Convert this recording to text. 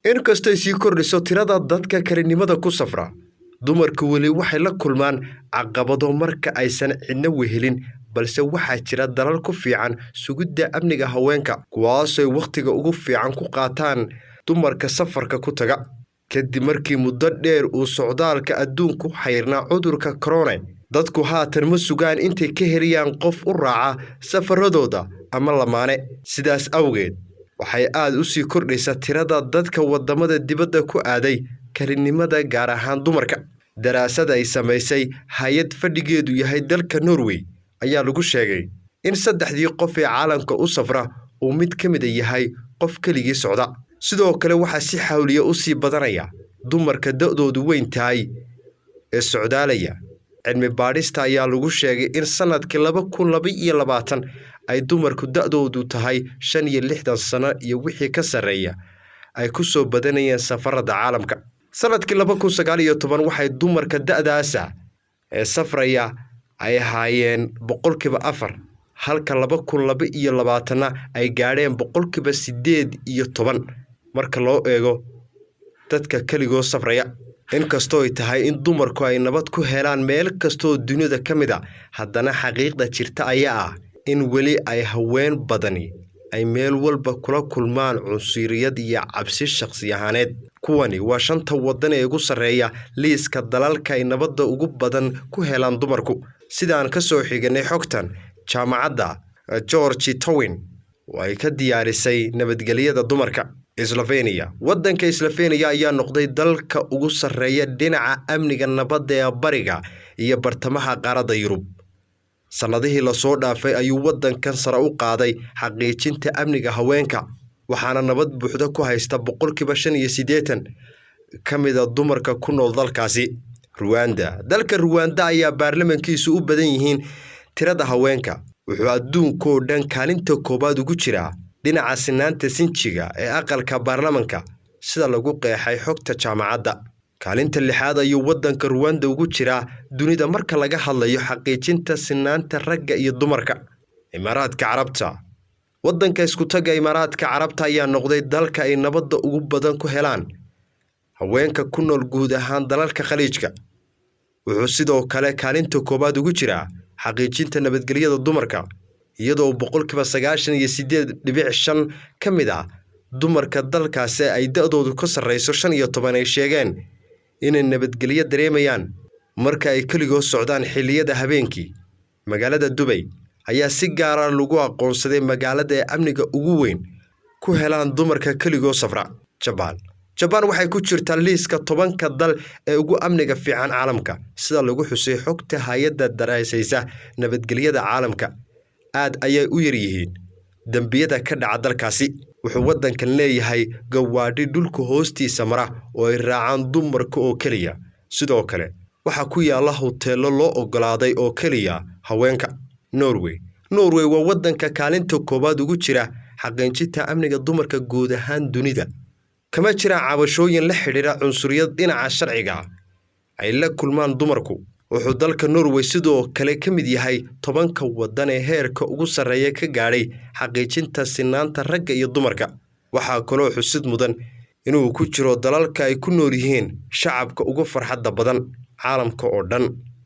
Inkastoo ay sii kordhiso tirada dadka kalinimada ku safra, dumarku weli waxay la kulmaan caqabado marka aysan cidna wehelin, balse waxaa jira dalal ku fiican sugidda amniga haweenka, kuwaasoo ay wakhtiga ugu fiican ku qaataan dumarka safarka ku taga. Kadib markii muddo dheer uu socdaalka adduunku xayrnaa cudurka corona, dadku haatan ma sugaan intay ka helayaan qof u raaca safaradooda ama lamaane. Sidaas awgeed, waxay aad u sii kordhaysaa tirada dadka wadamada dibadda ku aaday kalinimada, gaar ahaan dumarka. Daraasad ay samaysay hay'ad fadhigeedu yahay dalka Norway ayaa lagu sheegay in saddexdii qof ee caalamka u safra uu mid ka mid yahay qof keligii socda. Sidoo kale waxaa si xawliya u sii badanaya dumarka da'doodu weyn tahay ee socdaalaya. Cilmi baadhista ayaa lagu sheegay in sanadkii 2022 ay dumarku da'doodu tahay 65 sano iyo wixii ka sarreeya ay ku soo badanayeen safarada caalamka. Sanadkii 2019 waxay dumarka da'daasa ee safraya ay ahaayeen 4%, halka 2022 ay gaadheen 18% marka loo eego dadka keligoo safraya. Inkastoo ay tahay in dumarku ay nabad ku helaan meel kastoo dunida ka mid a, haddana xaqiiqda jirta ayaa ah in weli ay haween badani ay meel walba kula kulmaan cunsuriyad iyo cabsi shakhsi ahaaneed. Kuwani waa shanta waddan ee ugu sarreeya liiska dalalka ay nabadda ugu badan ku helaan dumarku. Sidaan ka soo xiganay xogtan jaamacadda George Town oo ay ka diyaarisay nabadgelyada dumarka. Slovenia. Waddanka Slovenia ayaa noqday dalka ugu sarreeya dhinaca amniga nabadda ee bariga iyo bartamaha qaaradda Yurub. Sannadihii la soo dhaafay ayuu waddankan sare u qaaday xaqiijinta amniga haweenka, waxaana nabad buuxda ku haysta 85% ka mid a dumarka ku nool dalkaasi. Ruwanda. Dalka Ruwanda ayaa baarlamankiisu u badan yihiin tirada haweenka. Wuxuu adduunka oo dhan kaalinta koowaad ugu jiraa dhinaca sinaanta sinjiga ee aqalka baarlamanka, sida lagu qeexay xogta jaamacadda. Kaalinta lixaad ayuu waddanka Ruwanda ugu jiraa dunida marka laga hadlayo xaqiijinta sinaanta ragga iyo dumarka. Imaaraadka Carabta. Waddanka isku tagga Imaaraadka Carabta ayaa noqday dalka ay nabadda ugu badan ku helaan haweenka ku nool guud ahaan dalalka Khaliijka. Wuxuu sidoo kale kaalinta koowaad ugu jiraa xaqiijinta nabadgelyada dumarka, iyadoo 98.5% ka mid ah dumarka dalkaasi ay da'doodu ka sarreyso 15 ay sheegeen inay nabadgelyo dareemayaan marka ay keligood socdaan xilliyada habeenkii. Magaalada Dubay ayaa si gaar ah lagu aqoonsaday magaalada ee amniga ugu weyn ku helaan dumarka keligood safra. Jabaan. Jabaan waxay ku jirtaa liiska 10-ka dal ee ugu amniga fiican caalamka, sida lagu xusay xogta hay'adda daraasaysa nabadgelyada caalamka. Aad ayay u yar yihiin dambiyada ka dhaca dalkaasi. Wuxuu waddankan leeyahay gawaadhi dhulka hoostiisa mara oo ay raacaan dumarka oo keliya. Sidoo kale waxaa ku yaala hoteello loo oggolaaday oo keliya haweenka. Norway. Norway waa waddanka kaalinta koowaad ugu jira xaqiijinta amniga dumarka guud ahaan dunida. Kama jiraan cabashooyin la xidhiidha cunsuriyad dhinaca sharciga ay la kulmaan dumarku. Wuxuu dalka Norway sidoo kale ka mid yahay 10-ka waddan ee heerka ugu sarreeya ka gaadhay xaqiijinta sinaanta ragga iyo dumarka. Waxaa kaloo xusid mudan inuu ku jiro dalalka ay ku nool yihiin shacabka ugu farxadda badan caalamka oo dhan.